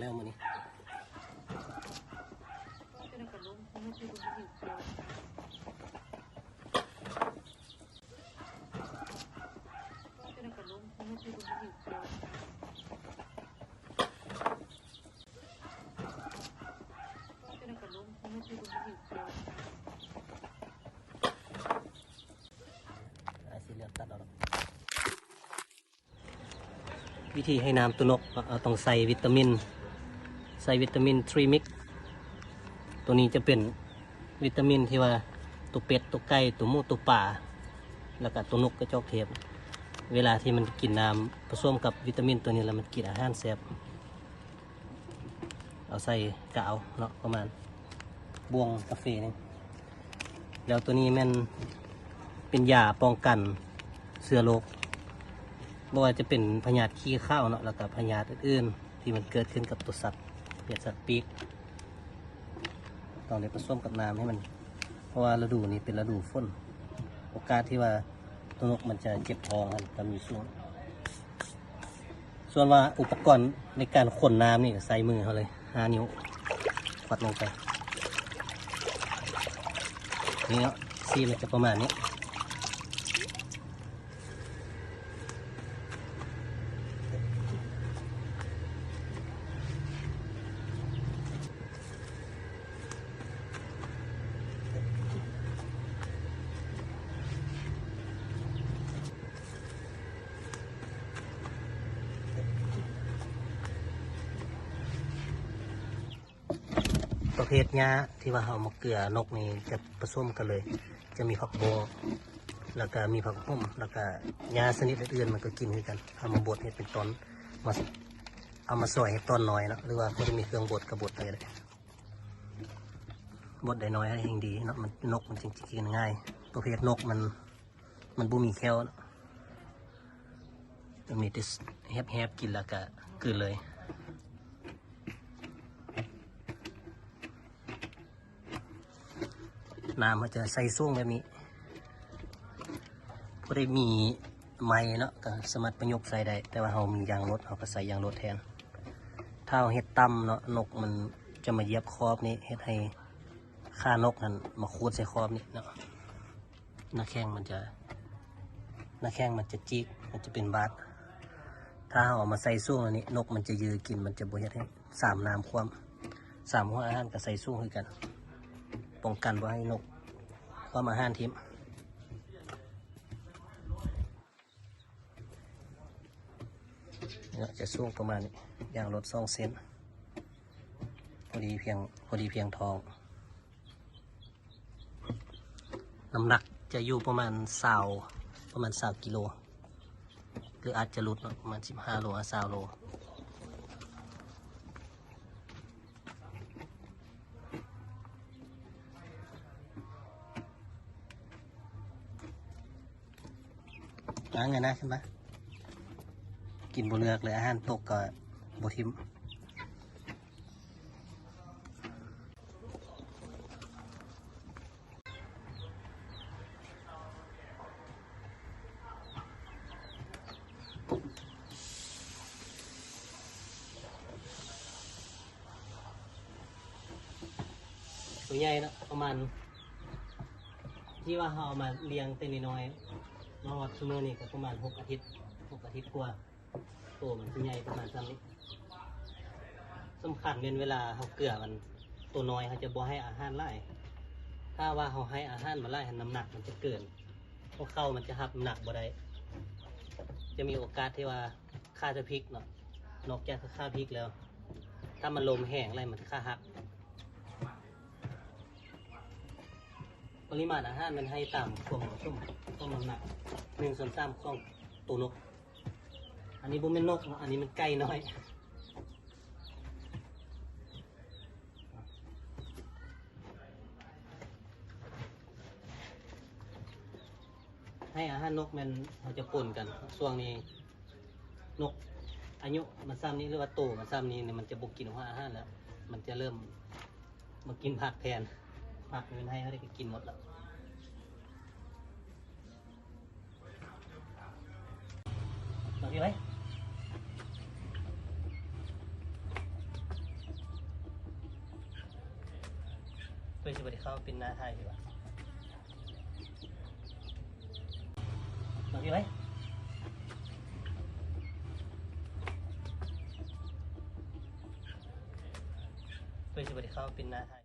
ແລ້ວມື້ນີ້ ອ່າ ສີເຫຼືອງຕັດອອກ. ວິທີໃຫ້ນ້ຳໂຕນົກເນາະ ເຮົາຕ້ອງໃສ່ວິຕາມິນ ໃສ່ວິຕາມິນທຣີມິກ. ໂຕນີ້ຈະເປັນວິຕາມິນທີ່ວ່າໂຕເປັດ ໂຕໄກ່ ໂຕໝູ ໂຕປາ ແລ້ວກະໂຕນົກກະຈອກເທດ ເວລາທີ່ມັນກິນນ້ຳປະສົມກັບວິຕາມິນໂຕນີ້ແລ້ວ ມັນກິນອາຫານແຊບ. ເອົາໃສ່ກະເອົາເນາະ ປະມານບ່ວງກາເຟໜຶ່ງ. ແລ້ວໂຕນີ້ແມ່ນເປັນຢາປ້ອງກັນເຊື້ອໂລກ ບໍ່ວ່າຈະເປັນພະຍາດຂີ້ຂາວເນາະ ແລ້ວກະພະຍາດອື່ນໆ ທີ່ມັນເກີດຂຶ້ນກັບໂຕສັດ ເປັນສັດປີກ. ຕ້ອງໄດ້ປະສົມກັບນ້ຳໃຫ້ມັນ ເພາະວ່າລະດູນີ້ເປັນລະດູຝົນ ໂອກາດທີ່ວ່າໂຕນົກມັນຈະເຈັບທ້ອງຫັ້ນກະມີສູງ. ສ່ວນວ່າອຸປະກອນໃນການຂົນນ້ຳນີ້ກະໃຊ້ມືເຮົາເລີຍ ຫ້ານິ້ວ ຄວັດລົງໄປ ນີ້ເນາະ ສີມັນຈະປະມານນີ້. ປະເພດຫຍ້າທີ່ວ່າເຮົາເອົາມາເກືອນົກນີ້ຈະປະສົມກັນເລີຍ ຈະມີຜັກບົ້ງ ແລ້ວກະມີຜັກຫຸ້ມ ແລ້ວກະຫຍ້າຊະນິດອື່ນໆ ມັນກະກິນຄືກັນ. ເຮົາມາບົດເຮັດເປັນຕອນ ມາ ເອົາມາຊອຍເຮັດຕອນນ້ອຍເນາະ ຫຼືວ່າບໍ່ໄດ້ມີເຄື່ອງບົດກະບົດໄປກະໄດ້. ບົດໄດ້ໜ້ອຍແຮ່ງດີເນາະ ມັນ ນົກມັນຈຶ່ງຈະກິນງ່າຍ. ປະເພດນົກມັນ ມັນບໍ່ມີແຂ້ວເນາະ ມັນມີແຕ່ແຮບໆ ກິນແລ້ວກະກືນເລີຍ. ນ້ຳເຮົາຈະໃສ່ສູງແບບນີ້ ຜູ້ໃດມີໄມ້ເນາະ ກະສາມາດປະຍຸກໃສ່ໄດ້ ແຕ່ວ່າເຮົາມີຢາງລົດ ເຮົາກະໃສ່ຢາງລົດແທນ. ຖ້າເຮົາເຮັດຕ່ຳເນາະ ນົກມັນຈະມາຢຽບຂອບນີ້ ເຮັດໃຫ້ຂານົກຫັ້ນມາຂູດໃສ່ຂອບນີ້ເນາະ. ໜ້າແຂ້ງມັນຈະ ໜ້າແຂ້ງມັນຈະຈິກ ມັນຈະເປັນບາດ. ຖ້າເຮົາເອົາມາໃສ່ສູງແລ້ວນີ້ ນົກມັນຈະຢືກິນ ມັນຈະບໍ່ເຮັດໃຫ້ສາມນ້ຳຂວ້ຳ. ສາມຫົວອາຫານກະໃສ່ສູງຄືກັນ ປ້ອງກັນບໍ່ໃຫ້ນົກຂວ້ຳອາຫານຖິ້ມ. ເນາະ ຈະສູງປະມານນີ້ ຢາງລົດສອງເຊັນ ພໍດີພຽງ ພໍດີພຽງທ້ອງ. ນ້ຳໜັກຈະຢູ່ປະມານຊາວ ປະມານຊາວກິໂລ ຫຼືອາດຈະຫຼຸດເນາະ ປະມານສິບຫ້າໂລຫາຊາວໂລ. ອ່າ ເງີຍໜ້າຂຶ້ນມາ ກິນບໍ່ເລືອກເລີຍ ອາຫານຕົກກະບໍ່ຖິ້ມ. ໂຕໃຫຍ່ເນາະ ປະມານ ທີ່ວ່າເຮົາເອົາມາລ້ຽງແຕ່ນ້ອຍໆ ມາຮອດຊຸມື້ນີ້ກະປະມານຫົກອາທິດ ຫົກອາທິດກວ່າ. ໂຕມັນຊິໃຫຍ່ປະມານຊ່ຳນີ້. ສຳຄັນແມ່ນເວລາເຮົາເກືອມັນ ໂຕນ້ອຍເຮົາຈະບໍ່ໃຫ້ອາຫານຫຼາຍ. ຖ້າວ່າເຮົາໃຫ້ອາຫານມັນຫຼາຍຫັ້ນ ນ້ຳໜັກມັນຈະເກີນ ຫົວເຂົ່າມັນຈະຮັບນ້ຳໜັກບໍ່ໄດ້. ຈະມີໂອກາດທີ່ວ່າຂາຈະພິກເນາະ. ນອກຈາກຂາພິກແລ້ວ ຖ້າມັນລົມແຮງຫຼາຍມັນຂາຫັກ. ປະລິມານອາຫານມັນໃຫ້ຕາມຄວາມເໝາະສົມຂອງນ້ຳໜັກ ໜຶ່ງສ່ວນສາມຂອງໂຕນົກ. ອັນນີ້ບໍ່ແມ່ນນົກເນາະ ອັນນີ້ມັນໄກ່ນ້ອຍ. ໃຫ້ອາຫານນົກແມ່ນເຮົາຈະປົນກັນ. ຊ່ວງນີ້ນົກອາຍຸມັນຊ່ຳນີ້ ຫຼືວ່າໂຕມັນຊ່ຳນີ້ ມັນຈະບໍ່ກິນຫົວອາຫານແລ້ວ ມັນຈະເລີ່ມມາກິນຜັກແທນ. ຜັກນີ້ມັນໃຫ້ເຮົາໄດ້ກິນໝົດແລ້ວ. ມາພີ້ໄວ້. ເພິ່ນຊິບໍ່ໄດ້ເຂົ້າເປັນໜ້າຖ່າຍພີ່ຫວາ? ມາພີ່ໄວ້ ເພິ່ນຊິບໍ່ໄດ້ເຂົ້າເປັນໜ້າ